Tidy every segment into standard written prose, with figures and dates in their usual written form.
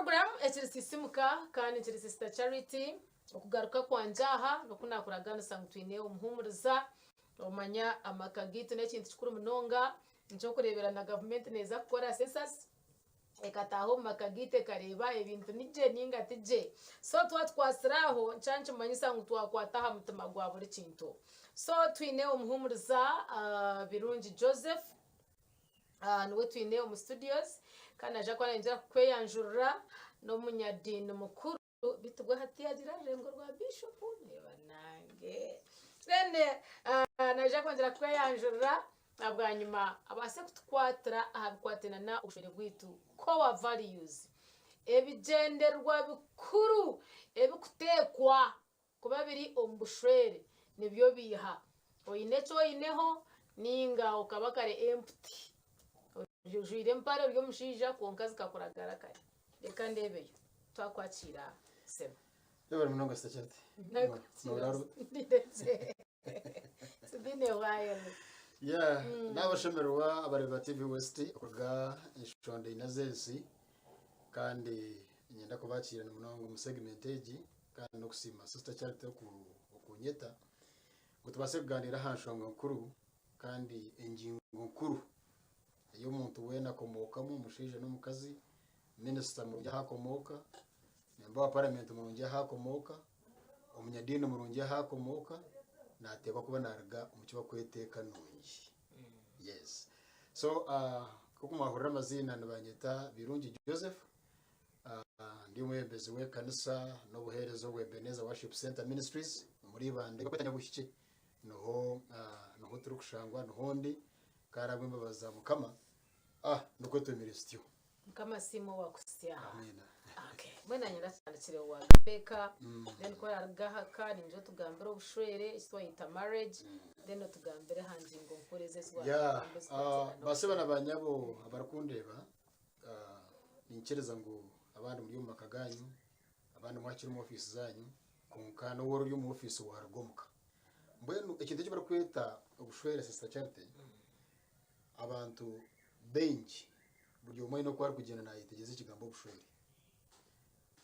Program ekiri Sisimuka kandi nkiri Sister Charity. Okugaruka kwangye aha n'oku naakuraganisa ngu twine omuhuumuriza. Omanya amaka gaitu n'ekintu kikuru munonga. Nikyokureebera na gavumenti neeza kukora census ekataaha omu maka gaitu ekareeba ebintu ni gye ninga ti gye. So twaba tukwatsire aho nikyo nikimanyisa ngu twakwata aha mutima gwa buri kintu. So twine omuhuumuriza Birungi Joseph. Niwe twine omu studios kandi naija kuba nayongyera kukweyanjurira n'omunyadiini mukuru beitu bwe hati yagira orurengo rwa bishopu naye banange then naija kwongyera kukweyanjurira bwanyima abaase kutukwatira aha bikwataine n'obushwere bwaitu core values ebigyendererwa bikuru ebikuteekwa kuba biri omu bushwere nibyo biiha? Oine eki oineho ninga okaba kare empty ojwaire empare ori omushaija kwonka zikakuragara kare. Reka ndeebeyo. Twakwakiira sebo. Yebare munonga Sister Charity. Nakwakira. Ndetse. It's been a while. Yeah, nabashemererwa abareebi ba TV West okuruga enshonda ina z'ensi kandi niinyenda kubakiira munonga omu segment egi kandi n'okusiima Sister Charity okunyeta ngu tubaase kugaaniira aha nshonga nkuru kandi engingo nkuru ei omuntu weena akomookamu omushaija n'omukazi, minisita murungi ahu akomooka, memba wa paramenti murungi ahu akomooka, omunyadiini murungi ahu akomooka, naateekwa kuba naaruga omu ki barikweta eka nungi. Yes. So nk'oku mwahurira amaziina nibanyeta Birungi Joseph. Ndi omwebembezi w'ekanisa n'obuheereza obwa Ebenezer Worship Center Ministries omuri Ibanda kweta Nyabuhikye niho niho turikushangwa niho ndi kandi ahabw'embabazi za Mukama ah nikwo twemereire tutyo. Mukama asiimwe owakuhitsya aha. Amiina. Okay. Mbwenu nanye natandikire wagamba eka then ku oraruga aha ka niinyija otugambire obushwere eki twayeta marriage then otugambire aha ngingo nkuru ezi ezi Yeah, wagamba ezikwatirana basebo na n'obushwere. banyabo abarikundeeba Niinyikiriza ngu abandi muri omu maka gaanyu, abandi mwakiri omu ofiisi zaanyu, kwonka n'obu ori omu ofiisi waaruga omuka. Mbwenu ekintu eki barikweta obushwere Sister Charity, abantu baingi buri omwe aine oku arikugyenda naayetegyereza ekigambo obushwere.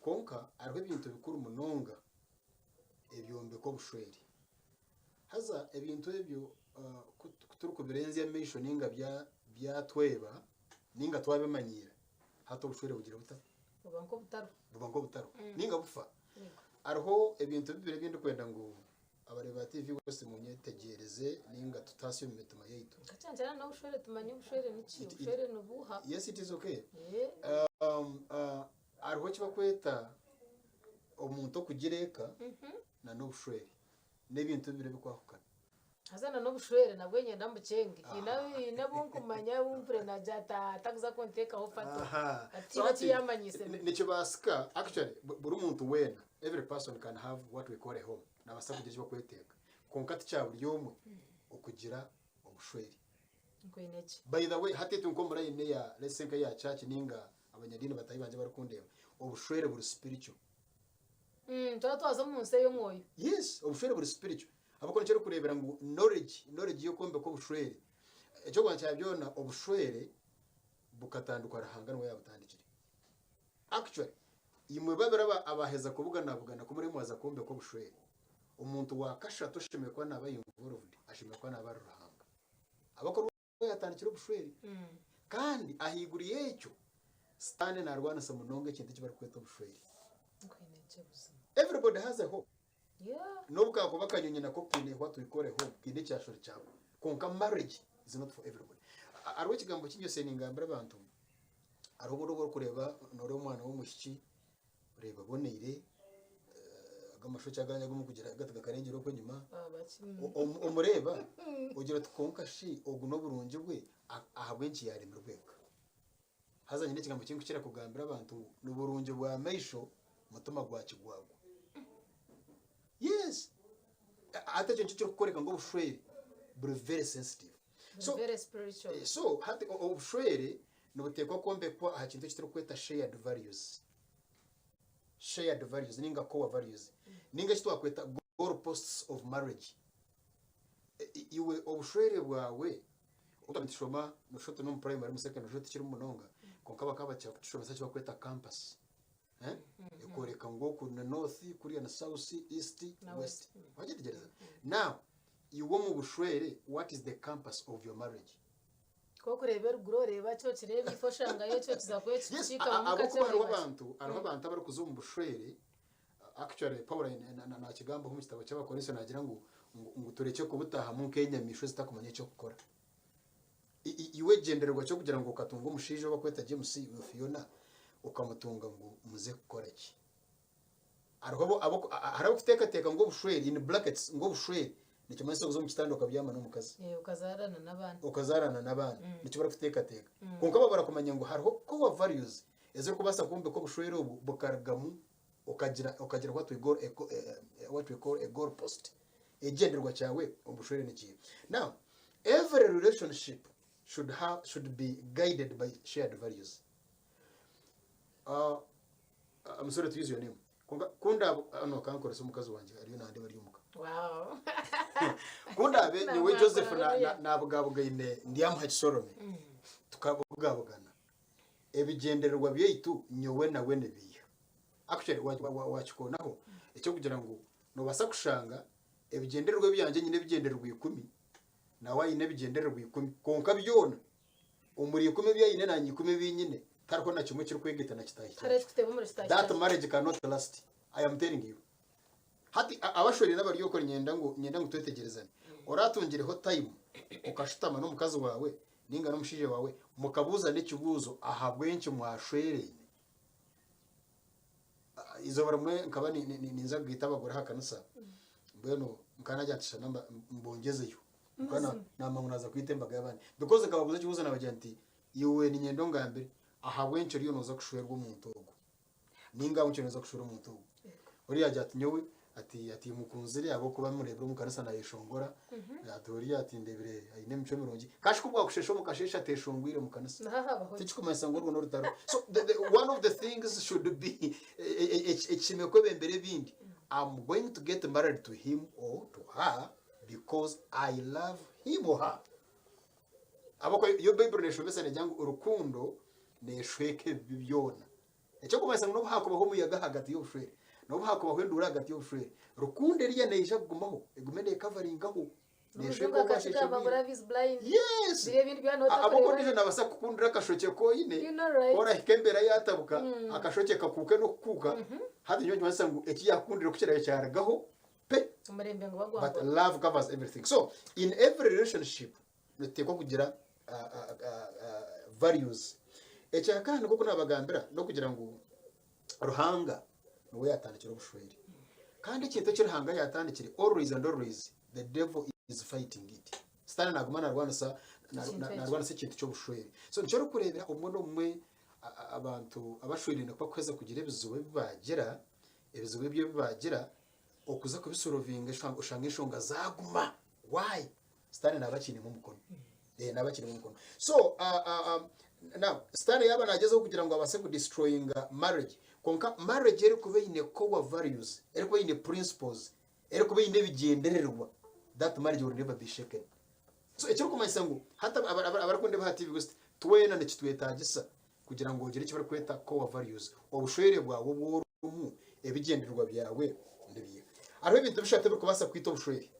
Kwonka hariho ebintu bikuru munonga ebyombeka obushwere. Haza ebintu ebyo ku turikubirenzya amaisho nainga byatweba nainga twabimanyiira, hati obushwere bugira buta? Buba nk'obutaro. Buba nk'obutaro nainga bufa. Hariho ebintu bibiri ebi ndikwenda ngu abareebi ba TV West munyetegyereze nainga tutaasye omu mitima yaitu. Nkakyankyana n'obushwere tumanye obushwere niki, obushwere nibuuha? Yes it is okay. Hariho eki barikweta omuntu okugira eka n'obushwere. N'ebintu bibiri ebikwahukana. Haza na n'obushwere nabwo niinyenda mbukyenge. Haine haine abu nkumanya abu mpurira naagira ati atakuza kunteekaho fato. Aha. Ati So tihaine hati eki yaamanyiise. nikibaasika actually buri muntu weena every person can have what we call a home naabaasa kugira eki barikweteenga kwonka ti kya buri omwe okugira obushwere. Nkwine ki? By the way hati itwe nk'omu line eya let's say nk'eya church ninga abanyadiini bataahi bangye abarikundeeba obushwere buri spiritual. Twaba twaza omu nsi ey'omwoyo. Yes, obushwere buri spiritual. Ahabw'okuba nikyo orikureebera ngu knowledge, knowledge y'okwombeka obushwere. Eky'okubanza kya byona, obushwere bukatandikwa Ruhanga niwe yaabutandikire. Actually, imwe babiri aba abaheza kubuganabugana ku muriyo mwaza kwombeka obushwere, omuntu wa kashatu oshemereire kuba naaba involved ashemereire kuba naaba ari Ruhanga. Ahabw'okuba niwe yaatandikire obushwere. Kandi ahaiguru y'ekyo, Sitaane naarwanisa munonga ekintu eki barikweta obushwere. Everybody has a home. N'obu kaakuba akanyonyi nako kaine what we call a home, kaine ekyashuri kyako. Kwonka marriage is not for everybody. Hariho ekigambo ki nyowe ningambira abantu, hariho obundi obu orikureeba nooreeba omwana w'omwishiki, oreeba aboneire, ago amashokye agandi agu murikugira gati gakarengyera okwo enyima, omureeba ogira oti kwonka shi ogu n'oburungi bwe ahabw'enki yaaremirwe eka? Haza nyine ekigambo eki ndikukira kugambira abantu ngu niburungi bwa maisho mutima gwa kigwagwa. Yes! Hati ekyo nikyo kirikukworeka ngu obushwere buri very sensitive. So, very spiritual. So hati obushwere nibuteekwa kwombekwa aha kintu eki turikweta shared values. Shared values ninga core values. Ninga eki twakweta goal posts of marriage. Iwe obushwere bwawe Obu twaba nitushoma, noshusha oti n'omu primary, omu secondary noshusha oti tikirimu munonga, kwonka bakaba bakira kutushomesa eki barikweta campus. Eh? Ekworeka ngu oku ni north, kuriya ni south, east, Na west. west. Wagyetegyereza? Now, iwe omu bushwere, what is the compass of your marriage? Ku okureeba eruguru oreeba ki okireeba ifo oshangayo ki okiza kuba Yes, ekikikamu ahabw'okuba kakye hariho oreeba ki. abantu, hariho abantu abarikuza omu bushwere, actually Paulo nakigambaho omu kitabo ky'Abakorinso nagira ngu, ngu, ngu turekye kubutahamu nk'enyamaishwa ezitakumanya eky'okukora. Iwe ekigyendererwa ky'okugira ngu okatunga omushaija ou barikweta James iwe Fiona okamutunga ngu muze kukora ki? Hariho hariho abarikuteekateeka ngu obushwere, in brackets, ngu obushwere nikimanyisa okuza omu kitanda okabyama n'omukazi. Okazaarana n'abaana. Okazaarana n'abaana. Nikyo barikuteekateeka. Kwonka bo barakumanya ngu hariho core values ezirikubaasa kwombeka obushwere obu bukarugamu okagira okagira what we call a, what we call a goal post. Ekigyendererwa kyawe omu bushwere nikiiha? Now, every relationship should have should be guided by shared values. I'm sorry to use your name. Kwonka ku ndaabe no kankoresa omukazi wangye ariyo nandeeba ari omuka. Wow. Ku ndaabe Na nyowe Joseph mwakora haleluya. nabugabugaine ndyamuha kisorome tukabugabugana ebigyendererwa byaitu nyowe nawe nibiiha. Actually wakikoonaho eky'okugira ngu noobaasa kushanga ebigyendererwa ebyangye nyine ebigyendererwa ikumi nawe aine ebigyendererwa ikumi kwonka byona omuri ikumi ebi aine naanye ikumi ebi nyine tihariho na kimwe ekirikwegeta na kitaahi Hariho kyakyo. ekikuteeba omuri kitaahi That kyakyo. marriage cannot last. I am telling you. Hati abashweraine abari okwo niinyenda ngu niinyenda ngu twetegyerezane. Oratungireho time okashutama n'omukazi waawe ninga n'omushaija waawe mukabuuzana ekibuuzo ahabw'enki mwashweraine. Eizooba rimwe nkaba ninza kugaita abagore aha kanisa, mbwenu nkaba nagira nti shana mbongyezeyo. Nkaba namba ngu naaza kwita embaga y'abandi. Because nkababuuza ekibuuzo naabagira nti, iwe niinyenda ongambire ahabw'enki oriyo nooza kushwerwa omuntu ogu? Ninga ahabw'enki oriyo nooza kushwera omuntu ogu? Oriya agira ati nyowe ati ati mukunzire ahabw'okuba mureebire omu kanisa naayeshongora, ati oriya ati ndeebire aine emicwe mirungi. Kashi ku bwakusheesha omu kasheeshe ateeshongwire omu kanisa. Niho habaho ki? Tikikumanyisa ngu orwo n'orutaro. So the, the, one of the things should be ekishemereire kwebembera ebindi. I'm going to get married to him or to her because I love him or her. Ahabw'okuba yo Baiburi neeshomesa neegira ngu rukundo neeshweka ebibi byona. Eky'okumanyisa ngu n'obu haakubaho omuyaga ahagati y'obushwere, n'obu haakubaho enduura ahagati y'obushwere, rukundo eriya neija kugumaho, egume neekavaringaho, neeshweka N'omujungu obu asheesha akakigamba ngu obwire. love is blind. Yes! Biri ebindi byona Ahabw'okuba otakureeba. ondiijo naabaasa kukukundira akashokye koine, You know right. ku orahika embeera yaatabuka, akashokye kakuuke n'okukuuka, hati nikyo nikimanyisa ngu eki yaakukundire ku kiraabe kyarugaho, pe! Omurembe ngu But bagwangwa. love covers everything. So, in every relationship, nituteekwa kugira values. Ekyakana nk'oku nabagambira n'okugira ngu Ruhanga niwe yatandikire obushwere. Kandi ekintu eki Ruhanga yatandikire always and always the devil is fighting it. Sitaane naguma narwanisa narwanisa ekintu ky'obushwere. So nikyo orikureebera obumwe n'obumwe abantu abashweraine ku barikuheza kugira ebizibu ebi baagira, ebizibu ebyo ebi baagira, okuza kubisorovinga oshanga enshonga zaaguma. Why? Sitaane naaba akiinemu omukono. Eh, naaba akiinemu omukono. So, now, Sitaane yaaba naagyezaho kugira ngu abaase kudestroyinga marriage, kwonka marriage erikuba eine core values, erikuba eine principles, erikuba eine ebigyendererwa, that marriage will never be shaken. So, ekirikumanyisa ngu hati abarikundeeba aha TV West, twena nikitwetaagisa kugira ngu ogire eki barikweta core values, obushwere bwawe obu orimu, ebigyendererwa byawe nibiiha. Hariho ebintu bishatu ebirikubaasa kwita obushwere.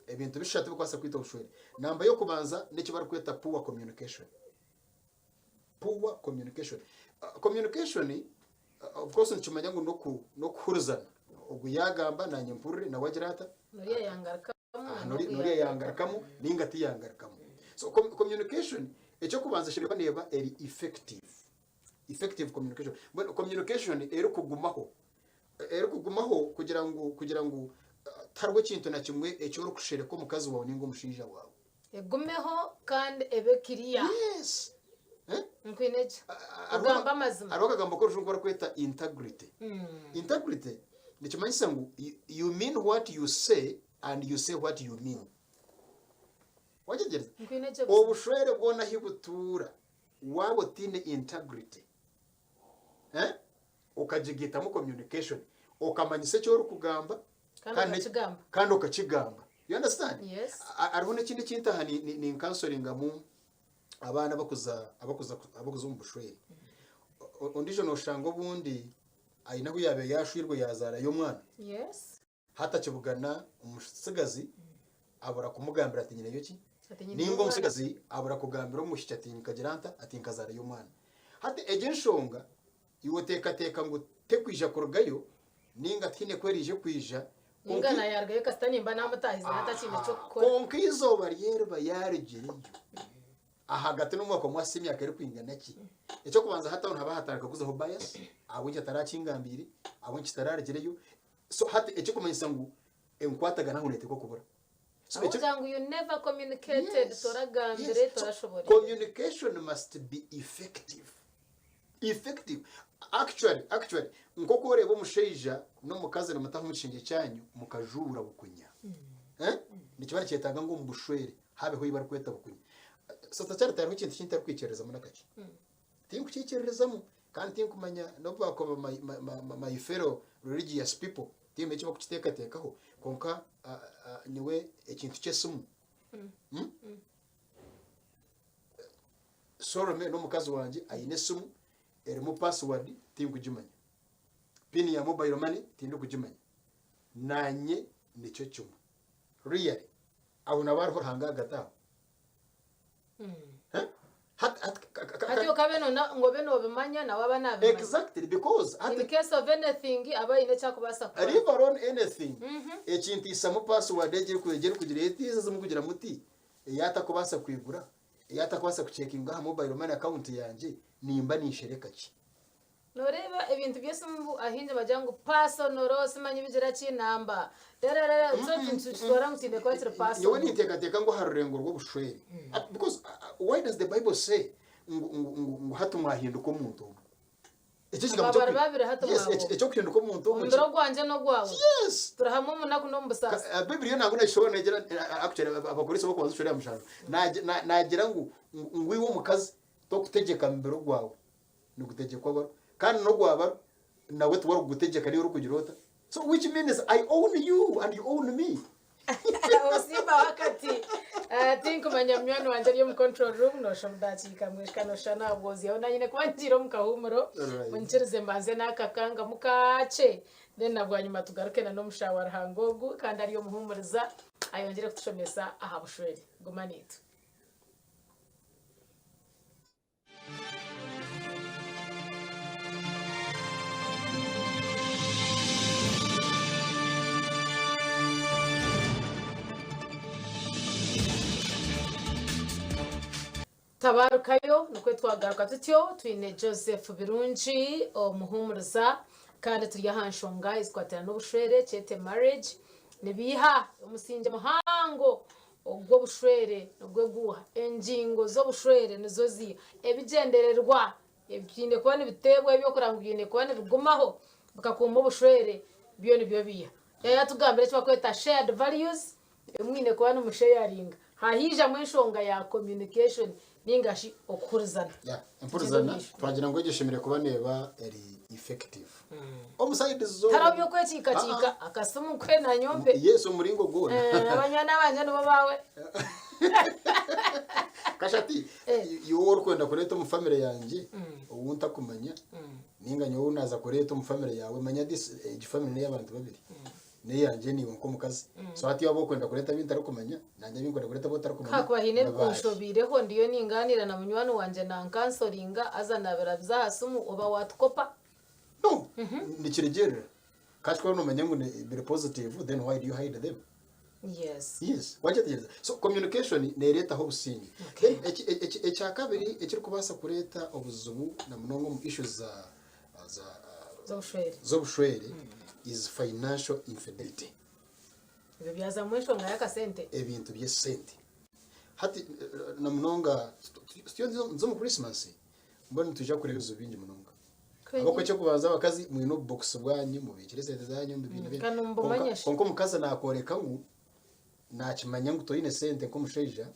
Ebintu bishatu ebirikubaasa kwita obushwere. Namba y'okubanza n'eki barikweta poor communication. Poor communication. Communication, of course nitumanya ngu n'okuhurizana. Ogu yaagamba naanye mpurire, nawe agira ata? Noriya yangarukamu. Ah, noriya yangarukamu ninga tiyangarukamu. So communication eky'okubanza eshemereire kuba neeba eri effective. Effective communication. Mbwenu communication erikugumaho erikugumaho kugira ngu kugira ngu tihariho ekintu na kimwe eki orikushereka omukazi waawe ninga omushaija waawe. Egumeho kandi ebe kiriya. Yes. Eh? Nkwine gye. Ogambe amazima. Hariho akagambo k'orujungu barikweta integrity. Integrity nikimanyisa ngu you mean what you say and you say what you mean. Wagyegyereza? Nkwine gye buzima. Obushwere bwona ahi butuura waaba otaine integrity, eh? Okagigaitamu communication, okamanyisa eki orikugamba Kandi kandi okakigamba. kandi okakigamba. You understand? Yes. Hariho n'ekindi ekintu aha ninkansoringamu abaana abakuza abakuza abakuza omu bushwere. Ondiijo nooshanga obundi. Aine ahu yaabaire yaashwirwe yaazaarayo omwana. Yes. Hati akibugana omutsigazi abura kumugambira ati nyineyo ki? Ati nyineyo Ninga omwana. omutsigazi abura kugambira omwishiki ati nkagira nta? Ati nkazaarayo omwana. Hati egyo enshonga iwe oteekateeka ngu tekwija kurugayo ninga tihaine ku eraije kwija Ninga kwonka naayarugayo kasita nimba naamutaahize natakiine ky'okukora. kwonka eizooba ryeriba yaarugireyo ahagati n'omwaka omwe hasa emyaka erikwingana ki? Eky'okubanza hati aho nihaba hatandika kuzaho bias, ahabw'enki atarakingambiire, ahabw'enki kitararugireyo. So hati ekirikumanyisa ngu enkwatagana aho neeteekwa kubura. So Aho ogira ngu you never communicated, Yes, toragambire, yes. So, torashoboreire. communication must be effective. Effective. Actually, actually, nk'oku oreeba omushaija n'omukazi nimutaha omu kishengye kyanyu mukajuura bukunya. Eh? Nikiba nikyetaaga ngu omu bushwere habeho ei barikweta bukunya. Sister Charity hariho ekintu eki ntarikwikiririzamu n'akakye. Tinkukiikiririzamu kandi tinkumanya n'obu baakuba my, my, my, my, my fellow religious people tihaine eki barikukiteekateekaho kwonka ah, ah, nyowe ekintu ky'esimu Hmm? Solome n'omukazi wangye aine esimu erimu password tinkugimanya pin ya mobile money tindikugimanya nanye nikyo kimwe really aho naba hariho Ruhanga ahagati aho Eh? Hati- hati- ka- ka- ka- Hati okabe nona ngu obe nobimanya nawe aba nabimanya. Exactly because In hati case of anything aba aine eki akubaasa kukora. leave alone anything ekintu isamu password egi eriku- egi erikugira eti ezimu kugira muti eyatakubaasa kwigura eyatakubaasa kucekinga aha mobile money account yangye nimba ninshereka ki? Noreeba ebintu by'esimu ngu ahaingi nibagira ngu personal simanyi bigira ki namba rererere so nitukitwara ngu kiine kuba kiri Nyowe personal. ninteekateeka ngu aha rurengo rw'obushwere because why does the bible say ngu, ngu, ngu, ngu hati mwahinduka omuntu omwe? Eki ekigambo Aba bari ky'oku- babiri hati Yes, mwaba omwe. eky'okuhinduka omuntu omwe Omubiri ogwangye n'ogwawe. Yes. Turi hamwe omu naku n'omu busaasi. Bibuli yo nangwa neeshobora neegira actually Abakorinso b'okubanza eshura ya mushanju naagira ngu ngu iwe omukazi tokutegyeka mubiri gwawe nigutegyekwa baro kandi n'ogwa baro nawe tiwe orikugutegyeka niiwe orikugira ota so which means I own you and you own me. Osimba wakati tinkumanya munywani wangye ari omu control room noshusha omu dakiika mwishika noshusha nabwozyaho nanye kuba ngiire omu kahuumuro Alright. munyikirize mbanze nakakangamu kakye then na bwanyima tugaruke na n'omushaho wa Ruhanga ogu kandi ari omuhuumuriza ayongyere kutushomesa aha bushwere. Guma naitwe. Tabarukayo nikwo twagaruka tutyo twine Joseph Birungi omuhumuriza kandi turi aha nshonga ezikwatirana n'obushwere kyete marriage nibiiha omusingye muhango Ogw'obushwere nigwo guuha? Engingo z'obushwere nizo ziiha? Ebigyendererwa ebiine kuba nibiteebwaho eby'okureba ngu biine kuba nibigumaho bikakuuma obushwere byo nibyo biiha? Yaaba yatugambira eki barikweta shared values, ebi mwine kuba nimusheyaringa. Hahaijamu enshonga ya communication ninga shi okuhurizana. Yeah, empurizana twagira ngu egyo eshemereire kuba neeba eri effective omu side zoona. Tihariho by'okwekiikakiika, akasimu nkuhe naanye ompe. Yes, omuringo gwona. Eh, abanywani abangye nibo baawe. Kashati, Eh. iwe orikwenda kureeta omu family yangye ou ntakumanya ninga nyowe ou naaza kureeta omu family yaawe manya this egi family n'ey'abantu babiri. N'eyangye naiwe nk'omukazi. So hati waaba orikwenda kureeta abu ntarikumanya, nanye abu ndikwenda kureeta abu otarikumanya, Hakuba haine nibahi? ebikunshobiireho ndiyo ningaaniira na munywani wangye nankansoringa haza nabirabiza aha simu oba watukopa. No, nikirugiirira. Kasha ku orikuba noomanya ngu biri positive then why do you hide them? Yes. Yes, wakyetegyereza? So communication neereetaho obusingye. Okay. Then ekyakabiri ekirikubaasa kureeta obuzibu na munonga omu issues za za Z'obushwere. z'obushwere is financial infidelity. Ebyo byazamu enshonga y'akasente. Ebintu by'esente. Hati na munonga turiyo nituza omu Christmas mbwenu nitwija kureeba ebizibu bingi munonga. Ahabw'okuba eky'okubanza abakazi mwine obubokisi bwanyu mubiikire esente zanyu omu bibiina byanyu. Kandi mubumanye shi. Kwonka omukazi naakworeka ngu naakimanya ngu toine sente nk'omushaija,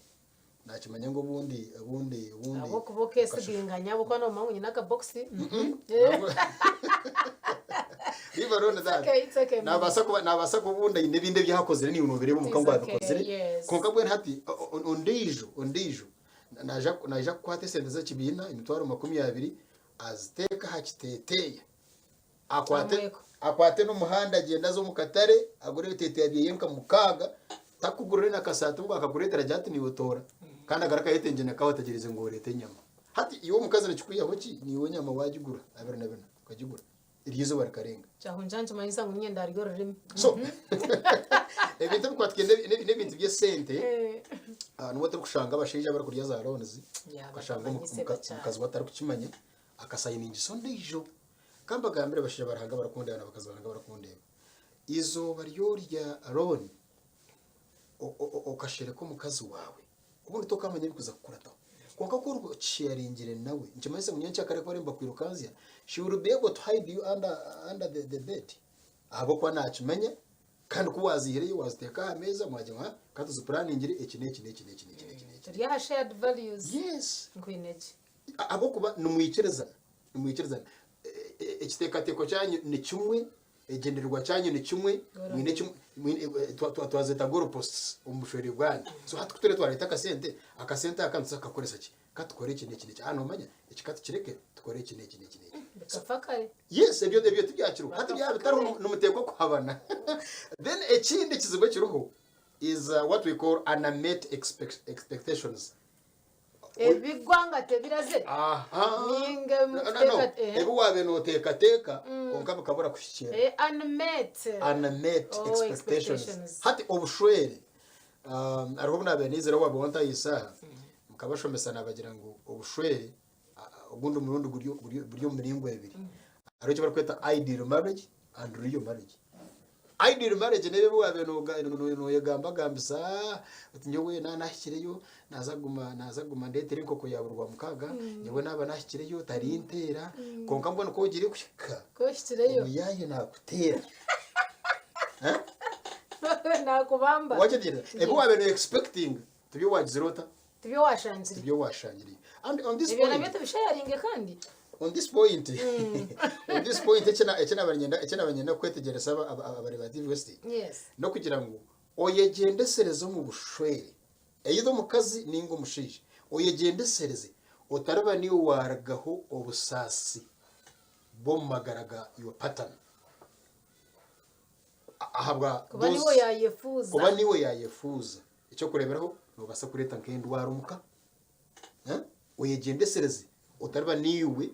naakimanya ngu obundi obundi obundi Ahabw'okuba okeesiginganya ahabw'okuba noomanya ngu nyine akabokisi. Leave alone It's that. okay, it's okay, mama. Naabaasa kuba naabaasa kuba obundi aine ebindi ebi akozire naiwe noobireeba omuka It's ngu okay, abikozire. yes. Kwonka mbwenu hati ondiijo ondiijo naija naija kukwata esente z'ekibiina emitwaro 20 aziteeke aha kiteeteeya. Akwate Amweko. akwate n'omuhanda agyende aze omu katare agure ebiteteeya byeye nka mukaaga takugurire na kasaati ngu akakureetera agira ati niiwe toora kandi agaruke ayetengye nakawe ategyereize ngu oreete enyama. Hati iwe omukazi nikikwihaho ki? Niiwe enyama waagigura abiri na bina okagigura eryo izooba rikarenga. Kyahungira nikimanyisa ngu niinye ndarya orurimi. So ebintu ebikwatikaine n'ebintu by'esente niho turikushanga abashaija abarikurya za loans okashanga omukazi we atarikukimanya akasayiningisa ondiijo. Ka mbagambire abashaija ba Ruhanga abarikundeeba n'abakazi ba Ruhanga abarikundeeba, eizooba ryorya loan okashereka omukazi waawe, obundi tokamanya ebirikuza kukurataho. Kwonka ku orikuba okisheyaringire nawe, nikimanyisa ngu nyenkyakare ku bariyo nibakwirukanzya, she will be able to hide you under, under the, the bed. Ahabw'okuba naakimanya, kandi ku waaziihireyo waaziteeka aha meeza, mwagira ngu ha, ka tuzipuraningire eki n'eki n'eki n'eki n'eki n'eki n'eki. Turi aha shared values. Yes. Nkwine gye. Ahabw'okuba nimwikirizana, nimwikirizana. Ekiteekateeko kyanyu ni kimwe, Egyendererwa kyanyu ni kimwe, mwine eki mwine twazeeta goal posts omu bushwere bwanyu. So hati ku turiyo twareeta akasente, akasente aka nituza kukakoresa ki? Ka tukore eki n'eki n'eki. Aha noomanya eki ka tukireke tukore eki n'eki n'eki n'eki. Bikafa kare. Yes, ebyo ebyo tibyakiriho. Hati byaba bitariho nimuteekwa kuhabana. Then ekindi ekizibu ekiriho is what we call unmet expectations. Ebigwa nga tebiraze. Aha. Ninga No, no, no. mukuteeka- eh. Ebi waabaire nooteekateeka kwonka bikabura kuhikiirira. Eh, unmet. Unmet Oh, expectations. expectations. Hati obushwere hariho obu naabaire niizire waaba wantaha isaaha nkabashomesa naabagira ngu obushwere ogundi omurundi guri guri buri omu miringo ebiri. Hariho eki barikweta ideal marriage and real marriage. Ideal marriage n'ebi ebi waabaire nooga- nooyegambagambisa oti nyowe naaba naahikireyo naaza kuguma naaza kuguma ndeetere enkoko ya buri Rwamukaaga, nyowe naaba naahikireyo tarinteera, kwonka mbwenu ku ogire kuhika, Ku ohikireyo. omuyaayi naakuteera. Naakubamba. Wakyetegyereza? Ebi waabaire nooye expectinga tibyo waagizire ota? Tibyo waashangire. Tibyo waashangire. And on this Ebyo point, nabyo tubisharinge kandi. on this point, on this point eki na- eki naba niinyenda eki naba niinyenda kwetegyereza aba- aba- abareebi ba TV West, Yes. n'okugira ngu oyegyendesereze omu bushwere, either omukazi ninga omushaija, oyegyendesereze otariba niiwe waarugaho obusaasi bw'omu magara ga your partner. Ahabwa Kuba niiwe those- yaayefuuza. kuba niiwe yaayefuuza. Eky'okureeberaho, noobaasa kureeta nk'endwara omu ka, oyegyendesereze otariba niiwe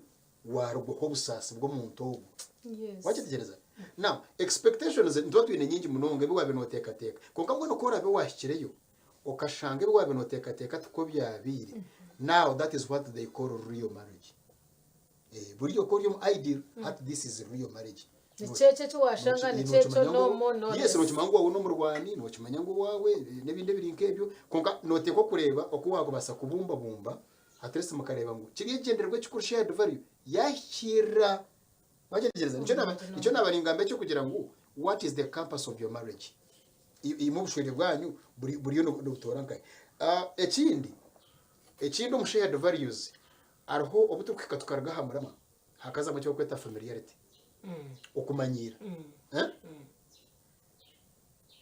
waarugwaho obusaasi bw'omuntu ogwo. Yes. Wakyetegyereza? Now, expectations nituba twine nyingi munonga ebi waabaire nooteekateeka. Kwonka mbwenu ku oraabe waahikireyo, okashanga ebi waabaire nooteekateeka tikwo byabaire, now that is what they call real marriage. Eh, buri oku ori omu ideal, hati this is real marriage. Nikyo ekyo eki waashanga, nikyo ekyo no more no Yes, less. nookimanya ngu owaawe n'omurwani, nookimanya ngu owaawe n'ebindi ebiri nk'ebyo, kwonka nooteekwa kureeba oku waakubaasa kubumbabumba at least mukareeba ngu kiri ekigyendererwa ekikuru shared value yaahikiirira. Wakyetegyereza? Nikyo naaba nikyo naaba ningamba eky'okugira ngu what is the compass of your marriage? Imwe obushwere bwanyu buri buriyo nibutoora nkahi? Ekindi, ekindi omu shared values hariho obu turikuhika tukaruga aha muramwa hakazamu eki barikweta familiarity, okumanyiira. Eh?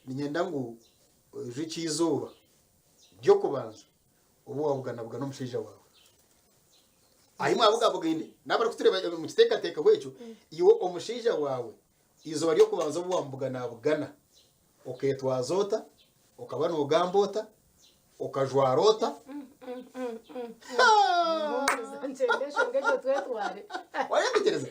Niinyenda ngu oijukye eizooba ry'okubanza obu waabuganabugana omushaija waawe. Ahi mwabugabugaine, n'abarikutureeba mukiteekateekeho ekyo, iwe omushaija waawe eizooba ry'okubanza obu waamubuganabugana, okeetwaza ota, okaba noogamba ota, okajwara ota? Muhumuriza nkyenda enshonga egyo twetware. Wayetegereza?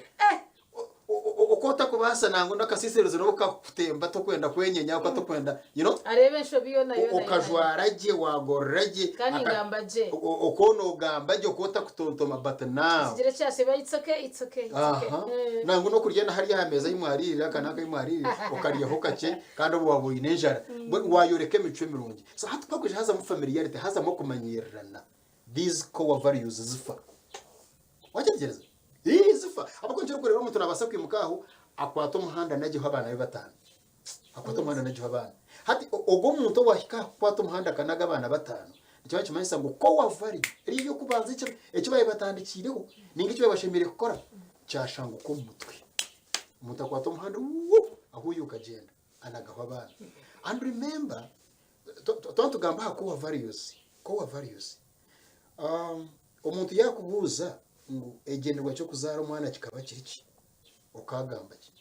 Oku otakubaasa nangwa n'akasiisirizo n'obu kakutemba tokwenda kwenyenya oku tokwenda you know Areeba enshobi yoona yoona yoona. Okajwara gye wagorora gye. Kandi ngamba gye. Oku noogamba gye oku otakutontoma but now. Kigira ekyaseba it's okay it's okay it's okay. Aha. Nangwa n'okurya na hariya aha meeza ahi mwariirira aka n'aka ahi mwariirira okaryaho kakye kandi obwo waaba oine enjara. Mbwenu waayoreka emicwe mirungi. So hati ku hakwija hazamu familiarity hazamu okumanyiirirana these core values zifa. Wakyetegyereza? Ii zifa. Ahabw'okuba nikyo orikureeba omuntu naabaasa kwimuka aho akwate omuhanda anagyeho abaana be bataano. Akwate omuhanda anagyeho abaana. Hati ogwo omuntu owaahika aha kukwata omuhanda akanaga abaana bataano, nikiba nikimanyisa ngu core value eriyo ey'okubanza eki eki baabaire batandikiireho nainga eki baabaire bashemereire kukora kyashanguka omu mutwe. Omuntu akwata omuhanda wuup ahuuyuka agyenda anagaho abaana. And remember, twaba nitugamba aha core values, core values, omuntu yaakubuuza ngu ekigyendererwa ky'okuzaara omwana kikaba kiri ki? Okagamba ki?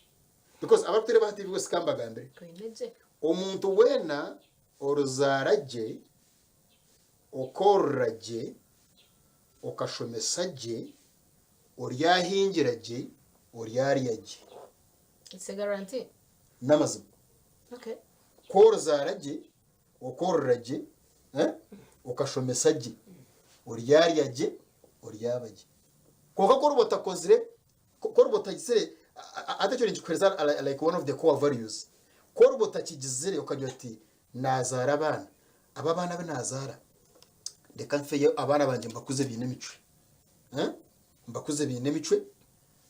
Because abarikutureeba aha TV West kambagambire, Oine gye. omuntu weena orizaara gye, okorora gye, okashomesa gye, oryahingira gye, oryarya gye. It's a guarantee. N'amazima. Okay. Ku orizaara gye, okorora gye, eh, okashomesa gye, oryarya gye, oryaba gye. Kwonka ku oriba otakozire, ku oriba otagizire, hati ekyo ninkikuheereza like one of the core values. Ku oriba otakigizire okagira oti naazaara abaana, aba abaana abu naazaara reka nfeyo abaana bangye mbakuze baine emicwe, eh, mbakuze baine emicwe,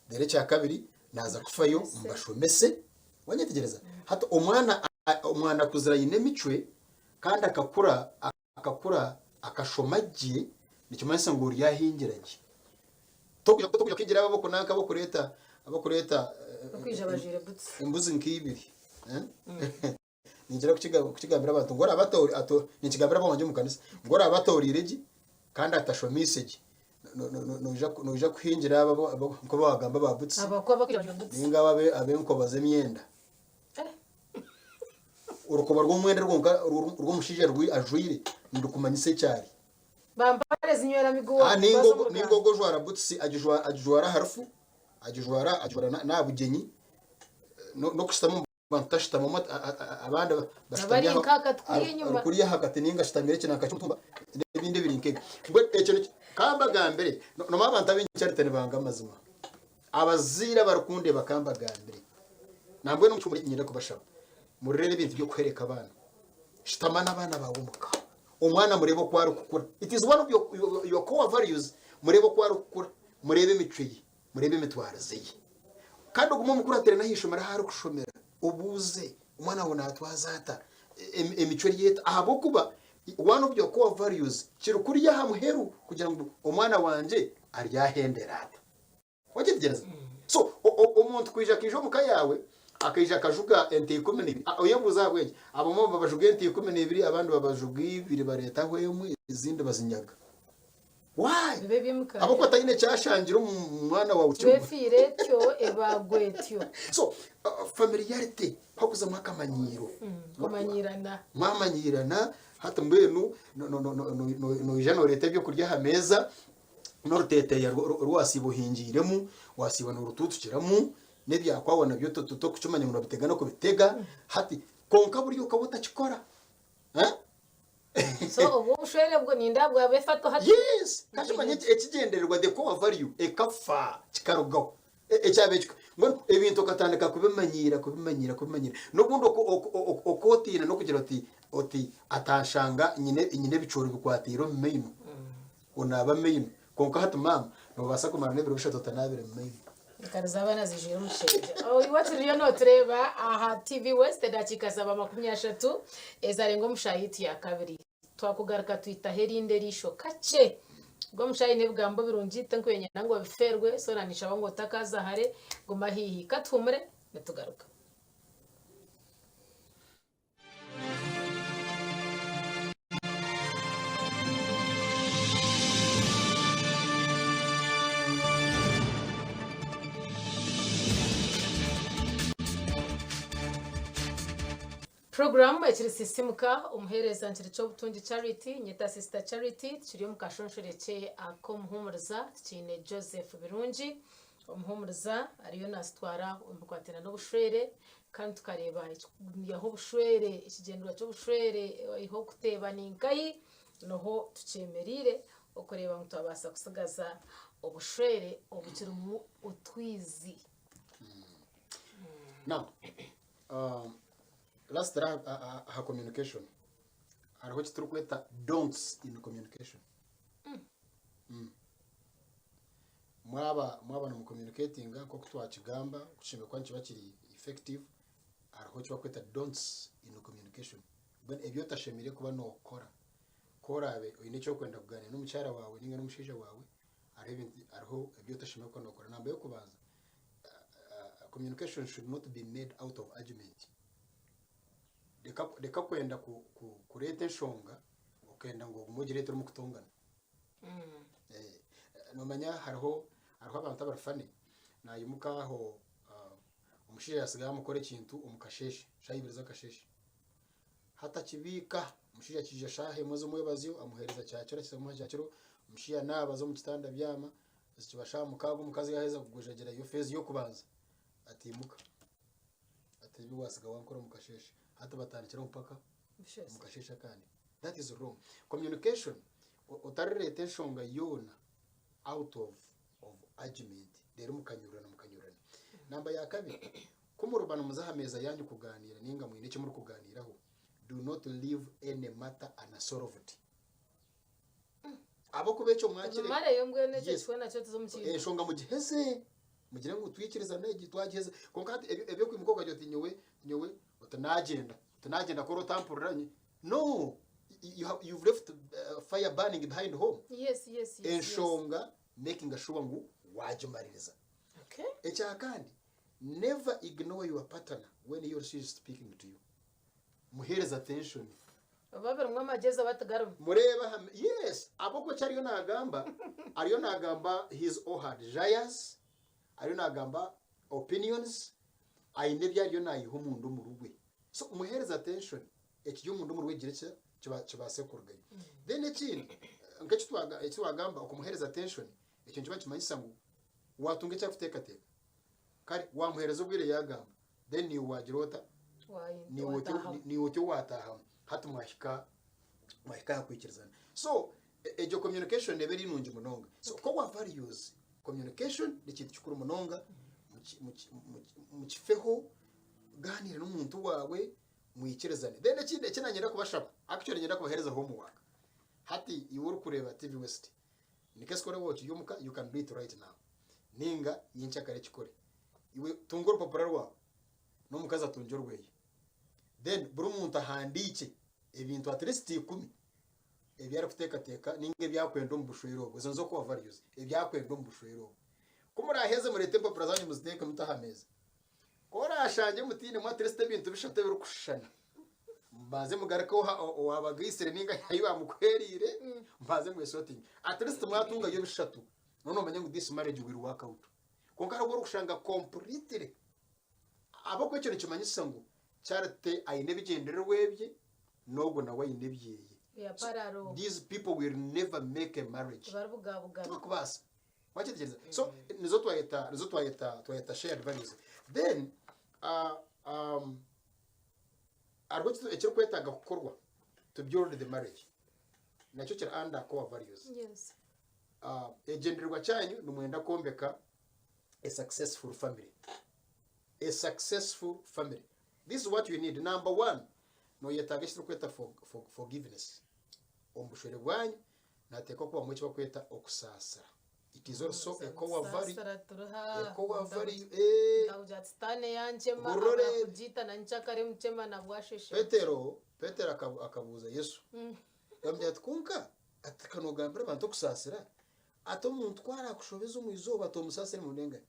reero ekya kabiri naaza kufayo mbashomese, wanyetegyereza? Hati omwana omwana akuzire aine emicwe kandi akakura akakura akashoma gye nikimanyisa ngu oryahingira gye. Tokuja tokuja kuhingira abo abokunanka abokureeta abokureeta Okwija bajwaire boots. embuzi nk'ibiri eh? Ninkira kukigambira abantu ngu oraabe ninkigambira ab'owangye omu kanisa ngu oraabe atooriire gye kandi atashomiise gye noija kuhingira abo nk'obu waagamba aba butsi nainga abo ab'enkoba z'emyenda. Orukoba rw'omwenda rwonka rw'omushaija ajwaire nirukumanyisa eki ari. Bampare zinywera miguwa. Nainga ogwo ojwara butsi agijwara aha rufu, agijwara n'aha bugyenyi n'okushutama Abantu tashutamamu abandi Abari nk'akati kuriya enyima. kuriya ahakati ninga ashutamire ekinanka ky'omutumba n'ebindi ebiri nk'ebyo. Mbwenu ekyo nikyo kambagambire nomanya abantu abaingi Charity nibanga amazima. Abazaire abarikundeeba kambagambire nambwenu omu kihumure niinyenda kubashaba mureebe ebintu by'okuhereka abaana. Shutama n'abaana baawe omu ka. Omwana mureebe oku arikukura. It is one of your, your, your core values. Mureebe oku arikukura, mureebe emicwe ye. Mureebe emitwarize ye. Kandi ogume omukuratire n'aha ishomero ahu arikushomera, obuuze, omwana waawe naatwaza ata? Emicwe eri eta? Ahabw'okuba one of your core values kiri kuriya aha muheru kugira ngu omwana wangye aryahendera ata? Wakyetegyereza? So omuntu kwija akaija omu ka yaawe akaija akajuga ente 12, oyebuuze ahabw'enki? Abamwe babajuga ente 12 abandi babajuga ibiri bareetaho emwe ezindi bazinyaga. Why? Bibe eby'emikara. Ahabw'okuba taine ekyashangire omu mwana waawe kimwe. Twefiire etyo ebaagwa etyo. So, familiarity, hakuzamu akamanyiiro. Kumanyiirana. Mwamanyiirana, hati mbwenu noija nooreeta ebyokurya aha meeza, n'oruteeteeya oru wasiiba ohingiiremu, wasiiba noorutuutukiramu, n'ebyakwawa nabyo tokukimanya ngu noobitega n'okubitega, hati kwonka buriya okaba otakikora. So obwo obushwere bwo nindeeba bwaba efato hati. Yes, kandi omanye ekigyendererwa the core value ekafa kikarugaho. Ekyaba ekyo mbwenu ebintu okatandika kubimanyiira kubimanyiira kubimanyiira n'obundi okootiina n'okugira oti oti atanshanga nyine nyine ebicoori bikwatiire omu maino onaaba amaino kwonka hati maama noobaasa kumara n'ebiro bishatu otanaabire mu maino. Enkari z'abaana zijwire omushaija. Iwe turiyo nootureeba aha TV West edakiika zaaba 30 ezarenga omu shaaha yaitu ya kabiri. Twakugaruka twitaho erindi eriisho kakye. Gwe omushaija aine ebigambo birungi tinkwenda ngu obifeerwe so na ninshaba ngu otakaaza hare guma haihi. Katuhuumure nitugaruka. Puroguraamu ekiri Sisimuka, omuheereza nkiri Ky'obutungi Charity, nyeta Sister Charity, tukiri omu kashonshorekye ak'omuhuumuriza, tukiine Joseph Birungi. Omuhuumuriza ariyo naazitwara omu bikwatiraine n'obushwere kandi tukareeba ekigumyaho obushwere, ekigyendererwa ky'obushwere, ahu orikuteeba ni nkahi, niho tukyemereire okureeba ngu twabaasa kutsigaza obushwere obukirimu otwizi. Now, last aha communication, hariho eki turikweta don'ts in communication. Mwaba mwaba nimucommunicatinga nk'oku twakigamba okushemererwa kwanyu nikiba kiri effective, hariho eki barikweta don'ts in communication. Mbwenu ebi otashemereire kuba nookora ku oraabe oine eki orikwenda kugaaniira n'omukyara waawe nainga n'omushaija waawe, hariho ebintu hariho ebi otashemereire kuba nookora. Namba y'okubanza, communication should not be made out of argument. Reka reka kwenda ku ku kureeta enshonga okenda ngu ogume ogireete orimu kutongana. Noomanya hariho hariho abantu abari funny, naimuka aho. Omushaija yasiga yamukora ekintu omu kasheeshe, shaaha ibiri z'akasheeshe. Hati akibiika, omushaija akiija shaaha emwe z'omwebazyo amuheereza kyakiro, akiza kumuha kyakiro, omushaija naaba aza omu kitanda abyama, zikiba shaaha mukaaga omukazi yaaheza kugwejegyera yo feezi y'okubanza, atiimuka. Ati ebi waasiga wankora omu kasheeshe. Hati batandikiraho mpaka omu kasheeshe akandi. That is wrong. Communication, otarireeta enshonga yoona out of of argument reero mukanyurana mukanyurana. Namba ya kabiri, ku muriba nimuza aha meeza yaanyu kugaaniira nainga mwine eki murikugaaniiraho, do not leave any matter unsolved. Ahabw'okuba ekyo mwakire Tubimareyo mbwenu ekyo Yes. kihwe nakyo tuze omu kindi. Enshonga mugiheze, mugire ngu twikirizane egi twagiheza. Kwonka hati eby'okwimuka okagira oti nyowe nyowe oti naagyenda, oti naagyenda kora otampurira nyi no! You have, you've left fire burning behind home. Yes. Enshonga making sure ngu waagimaririza. Ekyakandi, never ignore your partner when he or she is speaking to you. Muheereze attention. Oba birimu amagyezi oba tigarimu. Mureebe aha, yes, ahabw'okuba eki ariyo naagamba, ariyo naagamba his or her desires, ariyo naagamba opinions, aine ebi ariyo naiha omunda omuri we. So muheereze attention, ekiri omunda omuri we kigire ki, kiba kibaase kurugayo. Then ekindi, nk'eki twaga eki twagamba okumuheereza attention, ekyo nikiba nikimanyisa ngu waatunga eki arikuteekateeka, kare waamuheereza obwire yaagamba, then naiwe waagira ota? Naiwe otyo Waataahamu. naiwe otyo waataahamu. Hati mwahika mwahika aha kwikirizana. So egyo communication neeba eri nungi munonga. So core values, communication n'ekintu kikuru munonga, muki muki muki mukifeho, gaaniira n'omuntu waawe, mwikirizane. Then ekindi eki nanyenda kubashaba, actually niinyenda kubaheereza homework. Hati iwe orikureeba TV West, nikwo eki oraba okiri omuka, you can do it right now. Ninga nyenkyakare kikore. Iwe tunga orupapura rwawe, n'omukazi atungye orweye. Then buri muntu ahandiikye ebintu at least ikumi ebi arikuteekateeka ninga ebi arikwenda omu bushwere obwo. Ezo nizo core values, ebi arikwenda omu bushwere obwo. Ku muraaheze mureete empapura zaanyu muziteeke mute aha meeza. Ku oraashangye mutainemu at least ebintu bishatu ebirikushushana, mubanze mugaruke owaabagaitsire nainga ahu baamukuheereire, mubanze mwesotinge. At least mwatungayo bishatu, noba noomanya ngu this marriage will work out. Kwonka hariho obu orikushanga completely, ahabw'okuba ekyo nikimanyisa ngu Charity aine ebigyendererwa ebye, n'ogwo nawe aine ebyeye. They are parallel. These people will never make a marriage. Tibaribugabugana. Tibarikubaasa. Wakyetegyereza? So nizo twayeta nizo twayeta twayeta shared values. Then hariho ekirikwetaaga kukorwa to build the marriage. Nakyo kiri under core values. Ekigyendererwa kyanyu nimwenda kwombeka a successful family. A successful family. This is what you need. Number one, noyetaaga eki turikweta forgiveness. Omu bushwere bwanyu nihateekwa kubamu eki barikweta okusaasira. It is also a core value. Saasira turiha. A core value. Eh. Ndakugira ati sitaane yankyema Hurira oreebe. kugiita na nkyakare mukyema na bwasheshe. Petero akabuuza Yesu. Yamugira ati kwonka ati ka noogambira abantu okusaasira, ati omuntu ku araakushobeza omu izooba ati omusaasire emirundi engahi?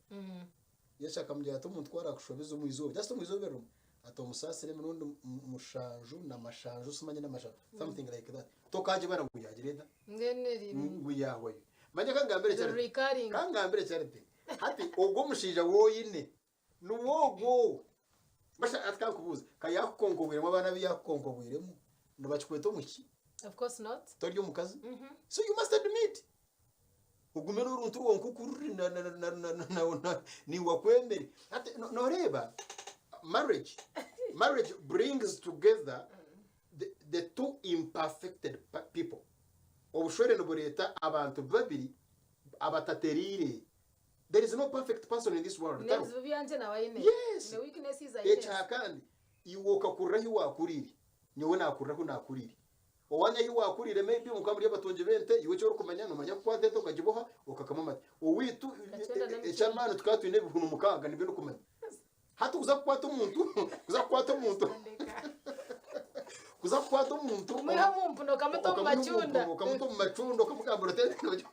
Yesu akamugira ati omuntu ku araakushobeza omu izooba, just omu izooba erimwe, ati omusaasire emirundi mushanju na mashanju simanye na mashanju, something like that. Tokaagibara ngu yaagira eta? Mbwenu eri Ngu yaahwayo. Manya ka ngambire riri Charity. recurring. Ka ngambire Charity. Hati ogwo omushaija ou oine niwe ogwo. Basha ati ka nkubuuze, ka yaakukonkobwiremu abaana abu yaakukonkobwiremu, nibakikweta omu ki? Of course not. Tori omukazi? So you must admit. Ogume n'oruntu rwonka oku ruri naiwe akwemere. Hati nooreeba marriage, marriage brings together the two imperfected people. Obushwere nibureeta abantu babiri abatatereire. There is no perfect person in this world. Tariho. N'ebizibu byangye nawe aine. Yes. Ne weaknesses aine. Ekya kandi, iwe okakurira ahu waakuriire, nyowe naakurira ahu naakuriire. Owaanyu ahu waakuriire maybe mukaba muri abatungi b'ente, iwe eki orikumanya noomanya kukwata ente okagiboha okakama amate. Owaitu Kakyenda n'emikyenda. eky'amaani tukaba twine ebihunu mukaaga nibyo ndikumanya. Hati kuza kukwata omuntu, kuza kukwata omuntu, kuza kukwata omuntu Omwiha omu mpunu okamuta omu okamuta omu macunda. mpunu, okamuta omu macunda okamugambira oti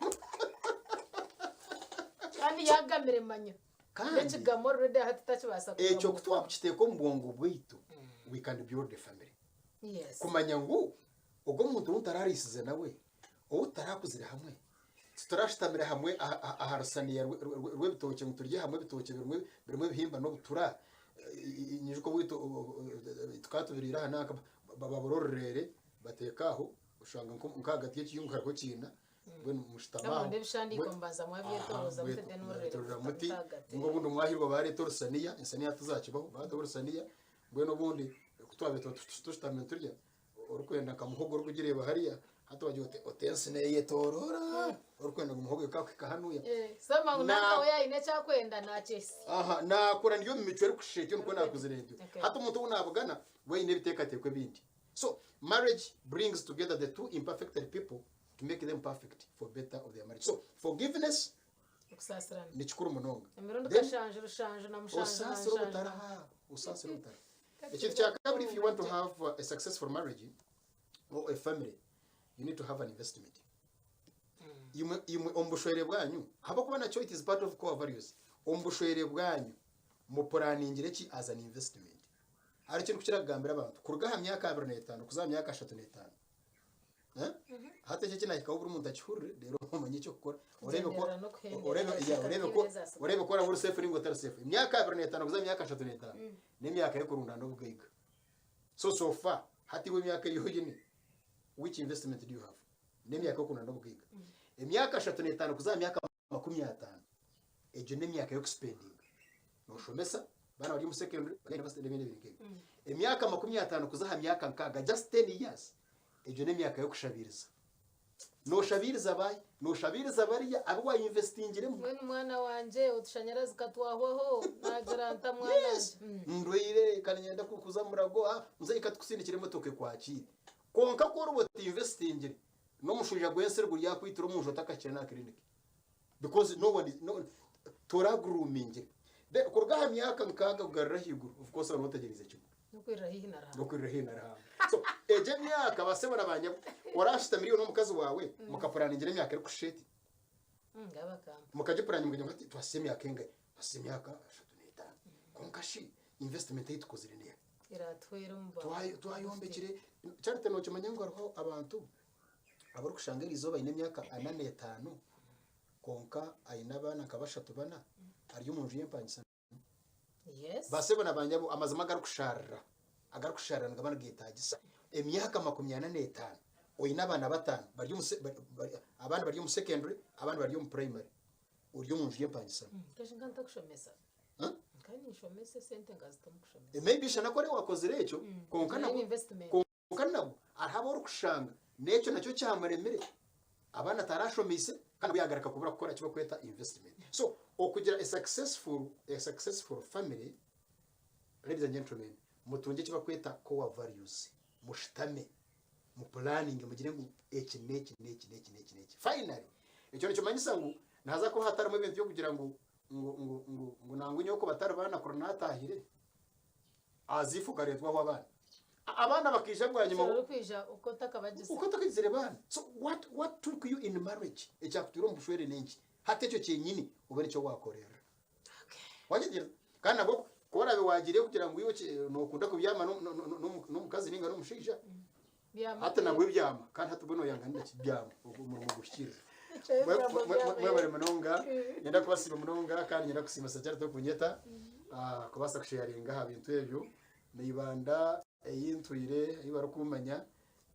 Kandi yaagamire manya. Kandi N'ekigamo already hati takibaasa ekyo ku kugamuka. twakukiteeka omu bwongo bwaitu, we can build a family. Kumanya ngu ogwo omuntu ou ntarariisize nawe, ou tutarakuzire hamwe, titurashutamire hamwe aha rusaniya rw'ebitookye ngu turye hamwe ebitookye birimu ebihimba n'obutura. Nyijuka obwitu tukaba tubiriire aha nanka babura orureere bateeka aho oshanga nk'ahagati y'ekiyungu hariho ekiina mbwenu mushutama aho. Namuronda ebishandiiko mubanza mwabyetoroza muti then orureere Mwetorora muti muta ahagati. ninga obundi mwahirwa bareeta orusaniya ensaniya tizakibaho baata orusaniya mbwenu obundi ku twabaire tuba tushutami niturya orikwenda nka muhogo orikugireeba hariya hati wagira oti oti ensi neeyetorora orikwenda ngu muhogo ekakuhika hanuya. Soma ngu Na- nanka we aine eki akwenda nakyehitsya. Aha, naakura ndi omu micwe erikushusha etyo nikwo naakuzire ntyo. Okay. Hati omuntu ou naabugana we aine ebiteekateeko ebindi. So, marriage brings together the two imperfected people to make them perfect for better of their marriage. So, forgiveness Okusaasirana. ni kikuru munonga. Emirundi Then, kashanju rushanju na mushanju na osaasire nshanju. obutaraha, osaasire obutaraha. Ekintu kya kabiri, if you want to have a successful marriage or a family, you need to have an investment. Imwe, imwe omu bushwere bwanyu, ahabw'okuba nakyo it is part of core values. Omu bushwere bwanyu, mupuraningire ki as an investment? Hariho ekintu kukira kugambira abantu, kuruga aha myaka 25 kuza aha myaka 35. Eh? Hati ekyo ekinahikaho buri muntu akihurire reero omanye eky'okukora. Oreebe ku Kugyendera n'okuhendera oreebe enteekateeka yeah, oreebe ku ezaasigaye. oreebe ku oraba ori safe ninga otari safe. Emyaka 25 kuza aha myaka 35 n'emyaka y'okurundaana obugaiga. So so far hati iwe emyaka ei oine which investment do you have? N'emyaka y'okurundaana obugaiga. Emyaka 35 kuza aha myaka 50 egyo n'emyaka y'okusipendinga. Noshomesa abaana bari omu secondary bari university n'ebindi ebintu nk'ebyo. Emyaka 50 kuza aha myaka 60 just 10 years egyo n'emyaka y'okushabiiriza. Nooshabiiriza baahi? Nooshabiiriza bariya abu wainvestingiremu. Mbwenu mwana wangye otushanyarazi katwahwaho naagira nta mwana Yes! wangye? Ndwaire ka niinyenda kuza Murago, ah, muzeeyi ka tukusindikire emotoka ekwakiire. Kwonka ku oriba otainvestingire, n'omushaija gw'ensiri guryakwitira omu nju otakahikire n'aha kiriniki. Because no one is, no, toraguruumingire. Then kuruga aha myaka nkaaga kugarura ahaiguru, of course nooba otegyereize kimwe. N'okwirira haihi na Ruhanga. N'okwirira haihi na Ruhanga. So egyo emyaka basebo na banyabo, orashutamire iwe n'omukazi waawe mukapuraningira emyaka erikushusha eti? Ngaba kampa. Mukagipuraninga mukagira ngu hati twasize emyaka engahi? Twasize emyaka 35. Kwonka shi investment ei tukozire neeha? Eraatuhwera omu ba. Twayombekire, Charity nookimanya ngu hariho abantu abarikushanga eriizooba aine emyaka 45 kwonka aine abaana nka bashatu bana ari omu nju y'empangisano? Yes. Basebo na banyabo, amazima agarikushaarira agarikushaarira nigaba nigeetaagisa. Emyaka 45 oine abaana bataano bari omu se- bari- bari- abandi bari omu secondary abandi bari omu primary ori omu nju y'empangisano. Nkeshi nka ntakushomesa. Huh? Nka ninshomesa esente nkazita omu kushomesa. Maybe shana ku oriba wakozire ekyo kwonka Nayo nabwo ni investment. Kwonka nabwo hariho abu orikushanga n'ekyo nakyo kyamuremire, abaana tarashomeise kandi nabwo yagaruka kubura kukora eki barikweta investment. So okugira a successful, a successful family, ladies and gentlemen, mutungye eki barikweta core values, mushutame, mupulaninge mugire ngu eki n'eki n'eki n'eki n'eki n'eki. Finally, ekyo nikimanyisa ngu nihaza kuba hatarimu ebintu by'okugira ngu ngu ngu ngu ngu nangwa nyowe ku batari baana kuri naatahire, as if okareetwaho abaana. Abaana bakaija bwanyima. Ekiro orikwija uko otakabagize. Uko otakagizire baana. So what, what took you in marriage? Ekyakutwire omu bushwere n'enki? Hati ekyo kyenyini obe nikyo wakorerera. Okay. Wagyegyereza? Kandi nabwo ku oraabe waagiire kugira ngu iwe nookunda kubyama n'omukazi nainga n'omushaija, Byama hati nabwo ebyama kandi hati mbwenu oyanga ninaki byama omurimo guhikiirire. Ebyama byama. Mwebare munonga nyenda kubasiima munonga kandi nyenda kusiima Sajarita okunyeta kubaasa kusheyaringa aha bintu ebyo. N'eibanda ei ntwire ei barikumanya,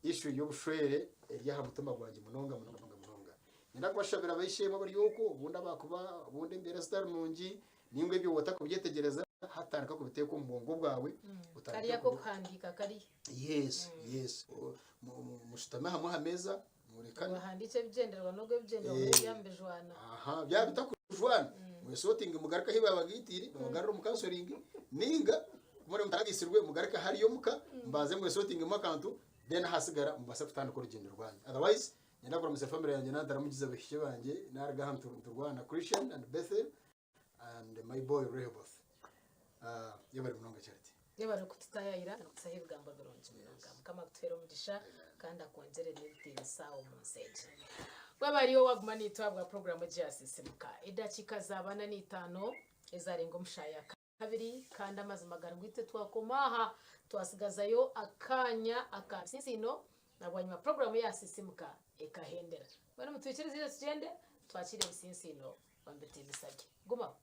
issue y'obushwere eri aha mutima gwangye munonga munonga munonga munonga. Niinyenda kubashabira abaishemwe abari okwo, obundi abakuba obundi embeera zitari nungi, nainga ebyo waaba otarikubyetegyereza hatandika kubiteeka omu bwongo bwawe. Otandike Kariya ak'okuhandiika kariya. Yes. Mushutame hamwe aha meeza murekane. Ohandiikye ebigyendererwa n'ogu ebigyendererwa byaba nibijwana. Aha, byaba bitakujwana, mwesotinge mugaruke ahi baabagaitiire, babagarure omu counseling, nainga ku muraabe mutaragiisirwe mugaruke hariya omuka, mubanze mwesotingemu akantu, then ahasigara mubaase kutandika orugyendo rwanyu. Otherwise, niinyenda kuramutsya family yangye naataramugize abaishiki bangye, naaruga aha niturwana Christian and Bethel and my boy Rehoboth. Yebare munonga Charity. Yebare kututayayira nokutusaho ebigambo birungi munonga. Mukama akutuhere omugisha kandi akwongyere n'ebitiinisa omu nsi egi. Webare iwe waguma naitwe ahabwa puroguramu egi ya Sisimuka. Edakiika zaaba ana n'itaano ezarenga omu shaaha ya kabiri kandi amazima gari ngu itwe twakoma aha twasigazayo akaanya aka nsinsiino na bwanyima puroguramu ya Sisimuka ekahendera. Mbwenu mutwikirize itwe tugyende twakiire ebisinsiino omu bitiinisa bye. Gumaho.